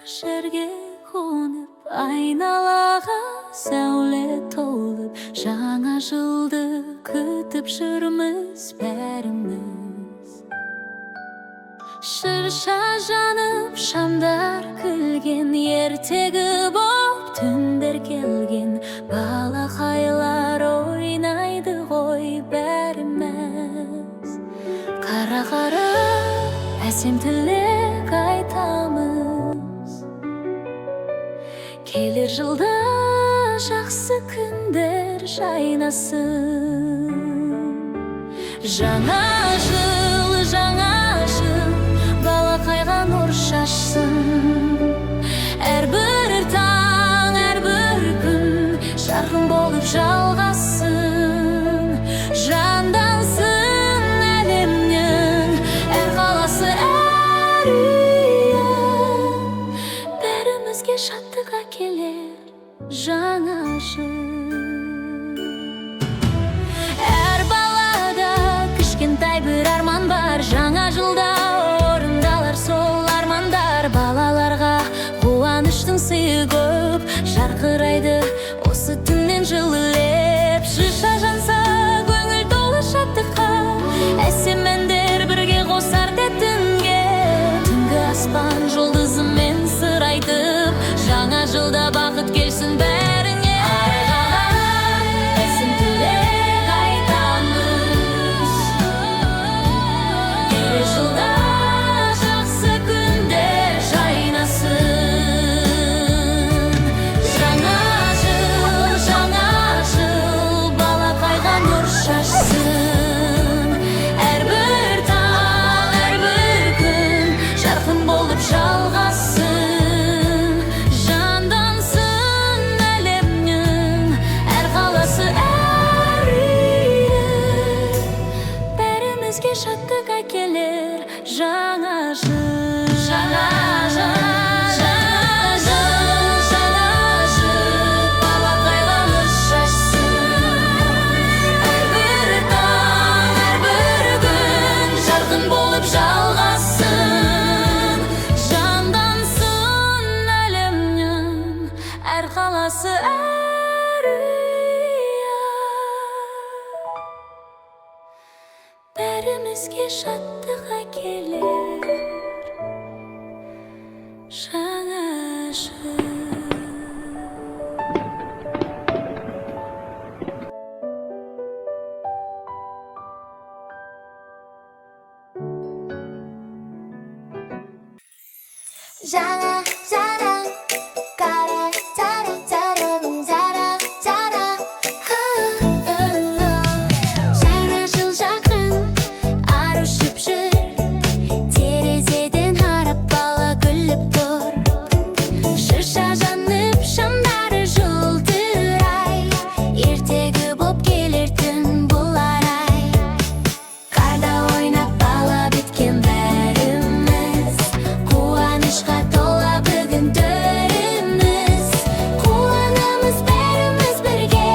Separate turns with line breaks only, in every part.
Жерге қонып, айналаға сәуле толып, жаңа жылды күтіп жүрміз бәріміз. Шырша жанып, шамдар күлген, ертегі боп түндер келген, балақайлар ойнайды ғой бәріміз. Қара қара әсем тілек айтамыз, келер жылда жақсы күндер жайнасын. Жаңа жыл, жаңа жыл, балақайға нұр шашсын. Әрбір таң, әрбір күн жарқын болып жалғасын. Жандансын әлемнің әр қаласы, әр үйі. Бәрімізге шаттық әкелер жаңа жыл. Әр балада кішкентай бір арман бар, жаңа жылда орындалар сол армандар. Балаларға қуаныштың сыйы көп, жарқырайды осы түннен жылы леп. Шырша жанса, көңіл толы шаттыққа, әсем әндер бірге қосар тәттінге. Түнгі аспан жұлдызымен сыр айтып, жаңа жылда бақыт келсін бәріңе. Әсем тілек айтамыз, келер жылда жақсы күндер жайнасын. Жаңа жыл, жаңа жыл, балақайға нұр шашсын. Әрбір таң, әрбір күн жарқын болып жалғасын. Жандансын әлемнің әр қаласы, әр үйі. Бәрімізге шаттық әкелер жаңа жыл. Жаңа жыл, жаңа жыл, жаңа жыл, балақайға нұр шашсын. Әрбір таң, әрбір күн жарқын болып жалғасын. Жандансын әлемнің әр қаласы, әр үйі. Бәрімізге шаттық әкелер жаңа жыл.
Жаңа жаңа қара тара тарым зара зара. Жаңа жыл жақын, ар ұшып жүр. Терезеден қарап бала күліп тұр. Шырша жанып, шамдары жылтырай. Ертегі боп келер түн бұл арай. Қарда ойнап бала біткен бәріміз. Қуанышқа тола бүгін төріміз. Қуанамыз бәріміз бірге.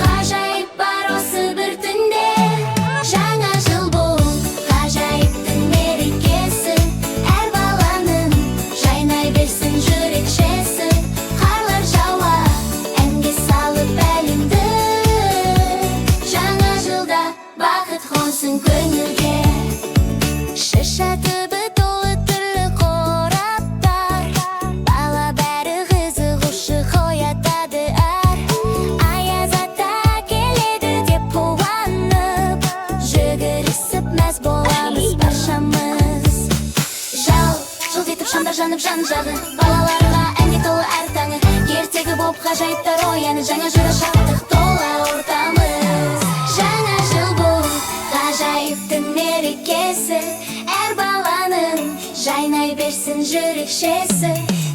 Ғажайып бар осы бір түнде. Жаңа жыл бұл ғажайыптың мерекесі. Әр баланың жайнай берсін жүрекшесі. Қарлар жауа әнге салып әлемді. Жаңа жылда бақыт қонсын көңілге. Шырша түбі толы түрлі қораптар. Бала бәрі қызығушылық оятады әр. Аяз ата келеді деп қуанып, жүгірісіп мәз боламыз баршамыз. Жалт жұлт етіп шамдар жанып жан жағы. Балаларға әнге толы әр таңы. Ертегі боп ғажайыптар оянып, жаңа жылда шаттық тола ортамыз. Жаңа жыл бұл ғажайыптың мерекесі. Әр баланың жайнай берсін жүрекшесі.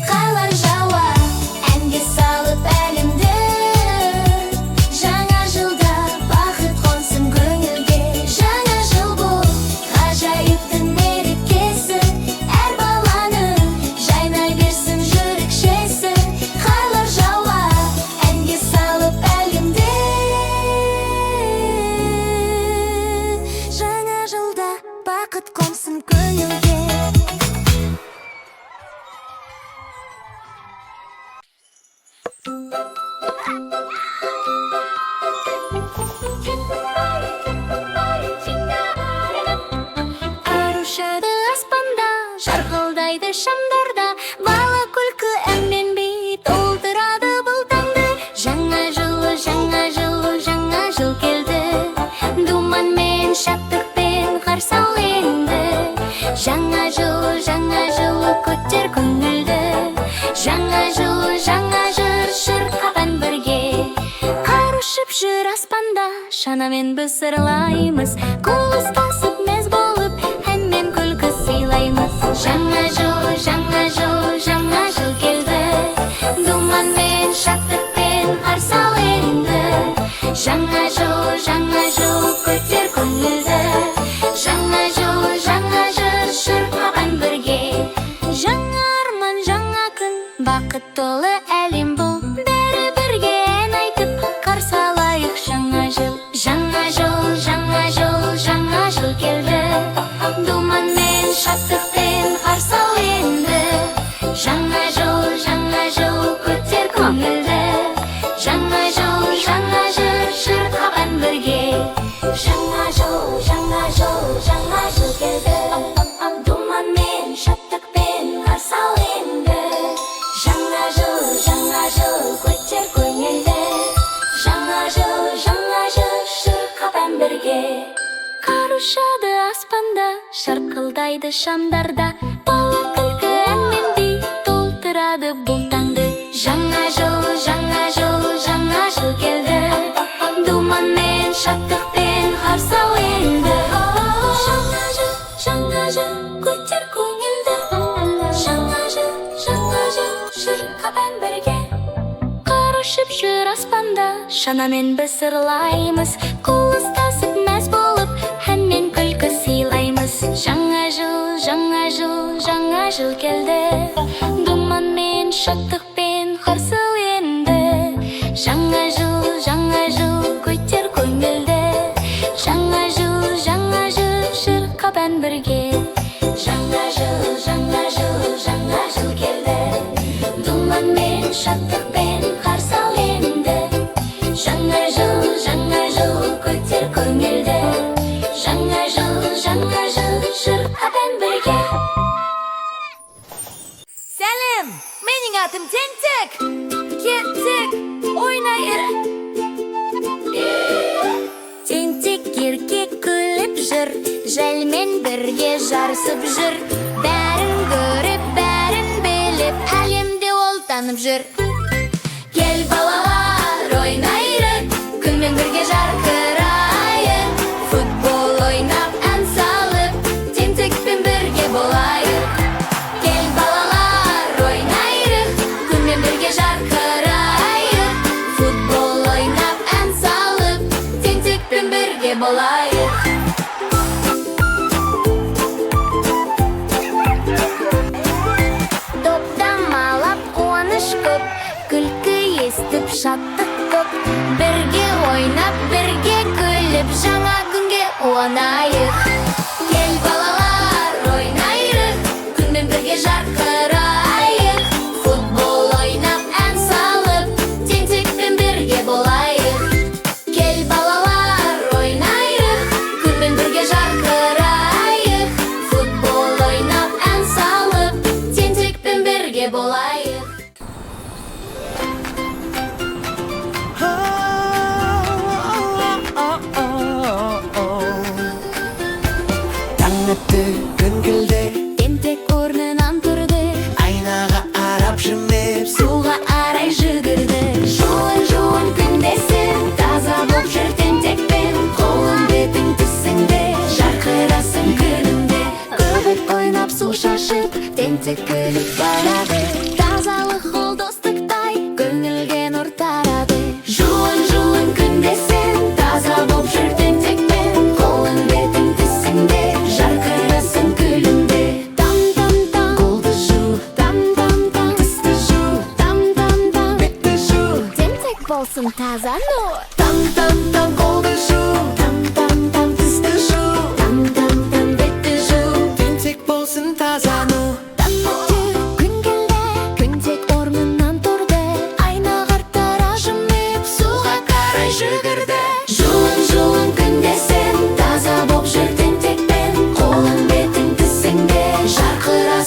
Қарлар жауа әнге салып әлемді. Жаңа жылда бақыт қонсын көңілге. Жаңа жыл бұл ғажайыптың мерекесі. Әр баланың жайнай берсін жүрекшесі. Қарлар жауа әнге салып әлемді. Жаңа жылда бақыт қонсын көңілге.
Жарқылдайды шамдарда. Бала күлкі, ән мен би толтырады бұл таңды. Жаңа жыл, жаңа жыл, жаңа жыл келді. Думанмен, шаттықпен қарсы ал енді. Жаңа жыл, жаңа жыл, көтер көңілді. Жаңа жыл, жаңа жыр, шырқап ән бірге. Қар ұшып жүр аспанда, шанамен біз сырлаймыз. Қол ұстасып, мәз болып, ән мен күлкі сыйлаймыз. Жаңа жыл, жаңа жыл, жаңа жыл келді. Думанмен, шаттықпен қарсы ал енді. Жаңа жыл, жаңа жыл, көтер көңілді. Жаңа жыл, жаңа жыр, шырқап ән бірге. Жаңа арман, жаңа күн, бақыт толы әлем бұл. Бәрі бірге ән айтып, қарсы алайық жаңа жыл. Жаңа жыл, жаңа жыл, жаңа жыл келді. Думанмен, шаттықпен қарсы ал енді. Жаңа жыл, жаңа жыл, көтер көңілді. Жаңа жыл, жаңа жыр, шырқап ән бірге. Жаңа жыл, жаңа жыл, жаңа жыл келді. Думанмен, шаттықпен қарсы ал енді. Жаңа жыл, жаңа жыл, көтер көңілді. Жаңа жыл, жаңа жыр, шырқап ән бірге. Қар ұшады аспанда, жарқылдайды шамдарда. Бала күлкі, ән мен би толтырады бұл таңды. Жаңа жыл, жаңа жыл, жаңа жыл келді. Думанмен, шаттықпен қарсы ал енді. Жаңа жыл, жаңа жыл, көтер көңілді. Жаңа жыл, жаңа жыл, шырқап ән бірге. Қар ұшып жүр аспанда, шанамен біз сырлаймыз. Қол ұстасып, мәз болып, ән мен күлкі сыйлаймыз. Жаңа жыл, жаңа жыл, жаңа жыл келді. Думанмен, шаттықпен қарсы ал енді. Жаңа жыл, жаңа жыл, көтер көңілді. Жаңа жыл, жаңа жыр, шырқап ән бірге. Жаңа жыл, жаңа жыл, жаңа жыл келді. Думанмен, шаттықпен қарсы ал енді. Жаңа жыл, жаңа жыл, көтер көңілді. Жаңа жыл, жаңа жыр, шырқап ән бірге.
Сәлем! Менің атым Тентек! Кеттік! Ойнайық!
Тентек еркек күліп жүр, желмен бірге жарысып жүр. Бәрін көріп, бәрін біліп, әлемде ол танып жүр. Кел, балалар, ойнайық, күнмен бірге жарқырайық. Футбол ойнап, ән салып, Тентекпен бірге болайық. Кел, балалар, ойнайық, күнмен бірге жарқырайық. Футбол ойнап, ән салып, Тентекпен бірге болайық. Доп домалап, қуаныш көп, күлкі естіп, шаттық көп. Бірге ойнап, бірге күліп, жаңа күнге қуанайық. Кел, балалар, ойнайық, күнмен бірге жарқырайық. Футбол ойнап, ән салып, Тентекпен бірге болайық. Кел, балалар, ойнайық, күнмен бірге жарқырайық. Футбол ойнап, ән салып, Тентекпен бірге болайық.
Таң атты, күн күлді.
Тентек орнынан тұрды.
Айнаға қарап жымиып,
суға арай жүгірді. Жуын, жуын күнде сен, таза боп жүр Тентекпен. Қолың, бетің, тісіңде, жарқырасың күніңде. Көбік ойнап, су шашып, Тентек күліп барады. Тазалық ол достықтай, көңілге нұр тарады. Жуын, жуын күнде сен, таза боп жүр Тентекпен. Қолың, бетің, тісіңде, жарқырасың күлімде. Там, там, там,
қолды жу,
там, там, там,
тісті жу,
там, там, там,
бетті жу.
Тентек болсын таза нұр.
Там, там, там, қолды жу,
Там, там, там,
тісті жу,
там, там, там, бетті жу.
Тентек болсын таза ну.
Таң атты, күн келді, Тентек орнынан тұрды. Айнаға қарап жымиып, суға қарай жүгірді. Жуын, жуын күнде сен, таза боп жүр Тентекпен. Қолың, бетің, тісіңде, жарқырасың.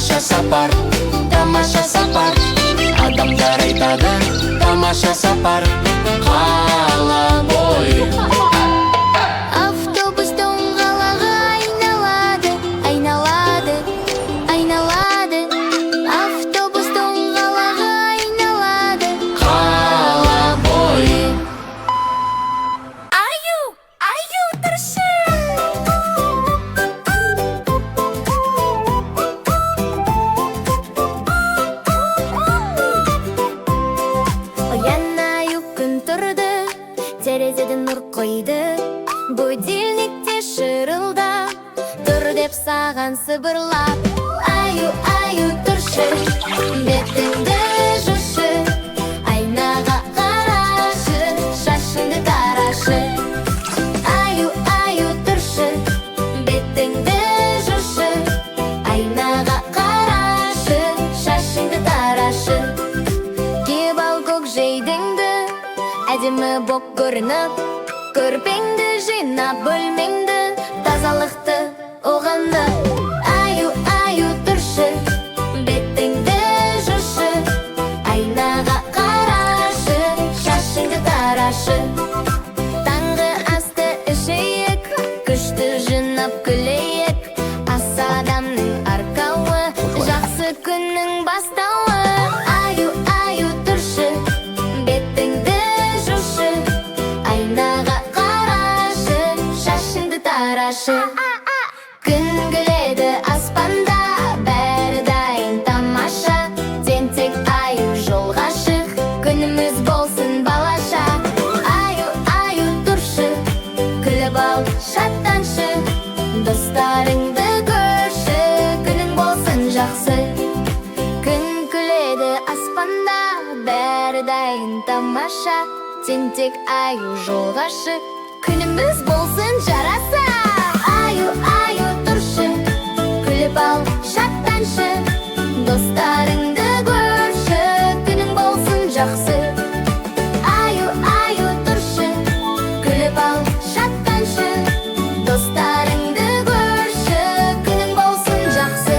Тамаша сапар, тамаша сапар. Адамдар айтады, тамаша сапар. Қала бойы.
Автобус доңғалағы айналады, айналады, айналады. Автобус доңғалағы айналады.
Қала бойы.
Аю, аю, тұршы!
Оян, аю, күн тұрды, терезеден нұр қойды. Будильник те шырылдап, тұр деп саған сыбырлап. Аю, аю, тұршы, бетіңді жушы, айнаға қарашы, шашыңды тарашы. Аю, аю, тұршы, бетіңді жушы, айнаға қарашы, шашыңды тарашы. Киіп ал көк жейдеңді, әдемі боп көрініп, көрпеңді жинап, бөлмеңді тазалықты ұғынып. Аю, аю, тұршы, бетіңді жушы, айнаға қарашы, шашыңды тарашы. Таңғы асты ішейік, күшті жинап күлейік. Ас адамның арқауы, жақсы күннің бастауы. Аю, аю, тұршы, бетіңді жушы, айнаға қарашы, шашыңды тарашы. Күн күледі аспанда, бәрі дайын тамаша. Тентек аю, жолға шық, күніміз болсын балаша. Аю, аю, тұршы, күліп ал, шаттаншы, достарыңды көрші, күнің болсын жақсы. Күн күледі аспанда, бәрі дайын тамаша. Тентек аю, жолға шық, күніміз болсын жараса. Аю, аю, тұршы, күліп ал, шаттаншы, достарыңды көрші, күнің болсын жақсы. Аю, аю, тұршы, күліп ал, шаттаншы, достарыңды көрші, күнің болсын жақсы.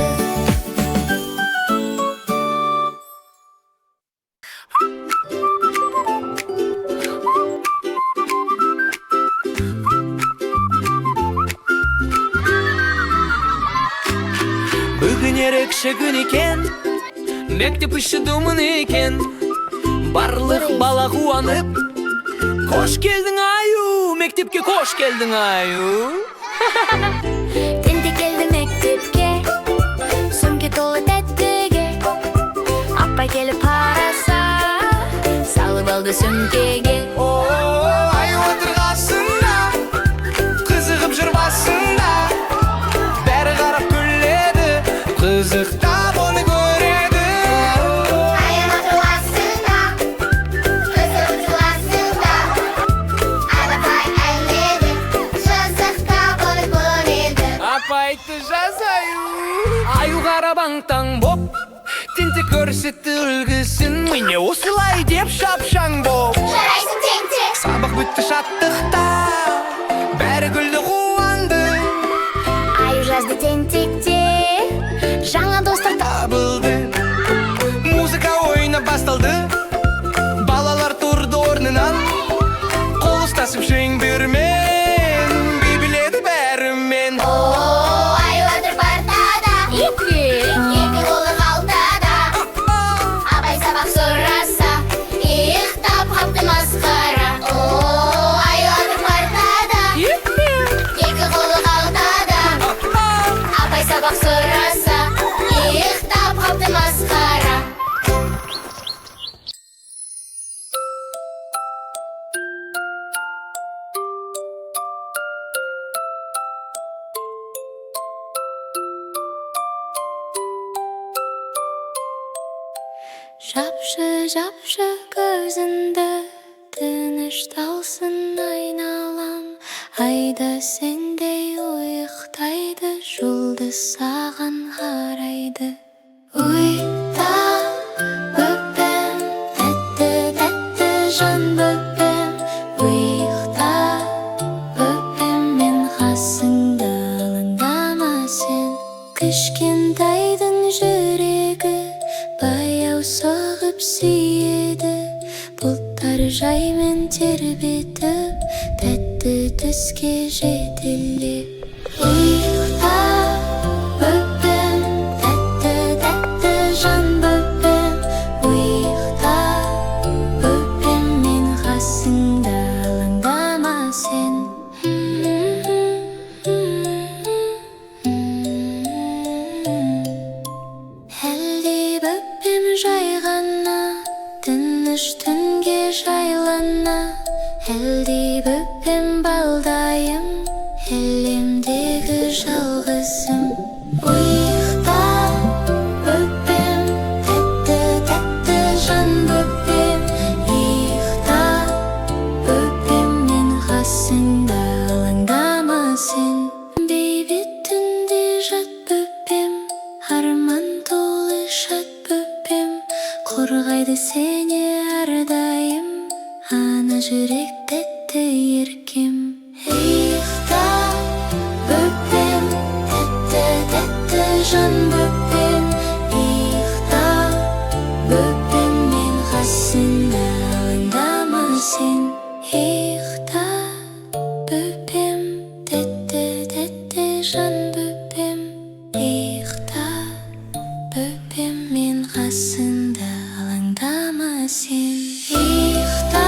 Бүгін ерекше күн екен, мектеп іші думан екен. Барлық бала қуанып, қош келдің, аю, мектепке қош келдің, аю.
Тентек келді мектепке, сөмке толы тәттіге. Апай келіп қараса, салып алды сөмкеге.
О, аю отыр қасында, қызығып жүр басында. Бәрі қарап күледі, қызықтап оны көреді.
Аю отыр қасында, қызығып жүр басында. Апай әрледі, қызықтап оны көреді.
Апай айтты, жаз аю. Аю қарап аң-таң боп, тентек көрсетті үлгісін.
Міне осылай деп шапшаң боп.
Жарайсың, тентек!
Сабақ бітті шаттықта, бәрі күлді, қуанды.
Аю жазды тентекте, жаңа достар
Табылды. Музыка ойнап басталды, балалар тұрды орнынан. Қол ұстасып шеңбермен би биледі бәрімен.
О, аю отыр партада,
Екі
екі қолы қалтада. Апай сабақ сұраса, ұйықтап қапты масқара. О, аю отыр партада, екі қолы қалтада. Апай сабақ сұраса, ұйықтап қапты масқара.
Жапшы, жапшы көзіңді, тынышталсын айналам. Ай да сендей ұйықтайды, жұлдыз саған қарайды. Ұйықта, бөпем, тәтті, тәтті жан бөпем. Ұйықта, бөпем, мен қасыңда, алаңдама сен. Кішкентайдың сүйеді. Бұлттар жаймен тербетіп, тәтті түске жетелеп. Ұйықта, бөпем, тәтті, тәтті жан бөпем. Ұйықта, бөпем, мен қасыңда, алаңдама сен. Әлде бөпем жай ғана, тыныш түнге жайлана. Әлде бөпем балдайым, әлемдегі жалғызым. Ұйықта, бөпем, тәтті, тәтті жан бөпем. Ұйықта, бөпем, мен қасыңда, алаңдама сен. Бейбіт түнде жат, бөпем, арман толы шат бөпем. Қорғайды сені әрдайым ана жүрек, тәтті еркем. Ұйықта, бөпем, тәтті, тәтті жан бөпем. Ұйықта, бөпем, мен қасыңда, алаңдама сен. Ұйықта, бөпем, тәтті, тәтті жан бөпем. Ұйықта, бөпем, мен қасыңда, алаңдама сен. Ұйықта,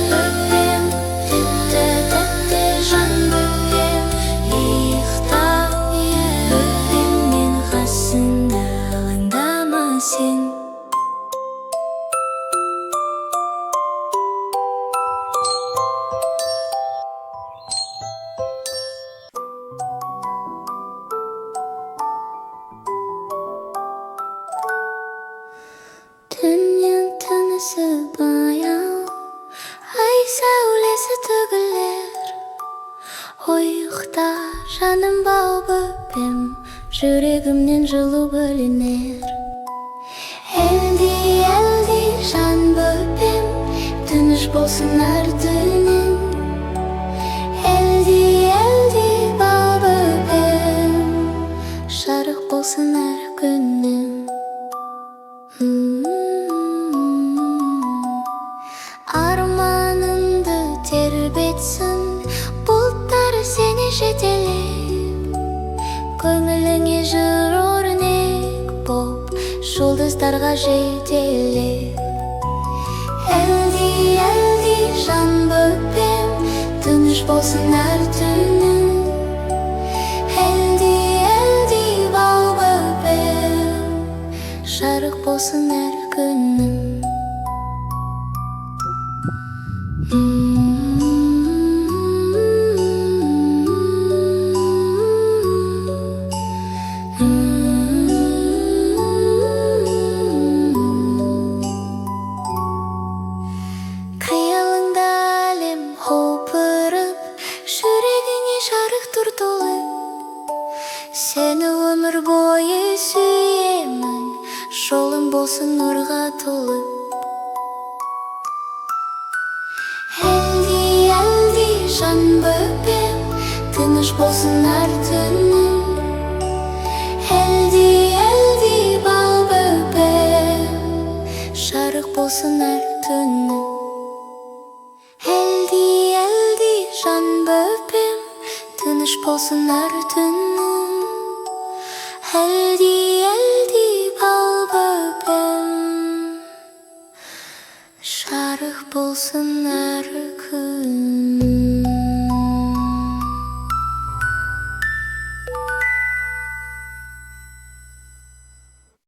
бөпем, тәтті, тәтті жан бөпем. Ұйықта, бөпем, мен қасыңда, алаңдама сен. Түннің тынысы баяу, ай сәулесі төгілер. Ұйықта, жаным, бал бөпем, жүрегімнен жылу бөлінер. Әлди, әлди, жан бөпем, тыныш болсын әр түнің. Әлди, әлди, бал бөпем, жарық болсын әр күнің. Арманыңды тербетсін бұлттар сені жетелеп. Көңіліңе жыр өрнек боп, жұлдыздарға жетелеп. Әлди, әлди, жан бөпем, тыныш болсын әр түнің. Әлди, әлди, бал бөпем, жарық болсын әр күнің. Қиялыңда әлем құлпырып, жүрегіңе жарық тұр толып. Сені өмір бойы сүйемін, жолың болсын нұрға толып. Әлди, әлди, жан бөпем, тыныш болсын әр түнің. Әлди, әлди, бал бөпем, жарық болсын әр түнің. Әлди, әлди, жан бөпем, тыныш болсын әр түнің. Әлди, әлди, бал бөпем, жарық болсын әр күнің.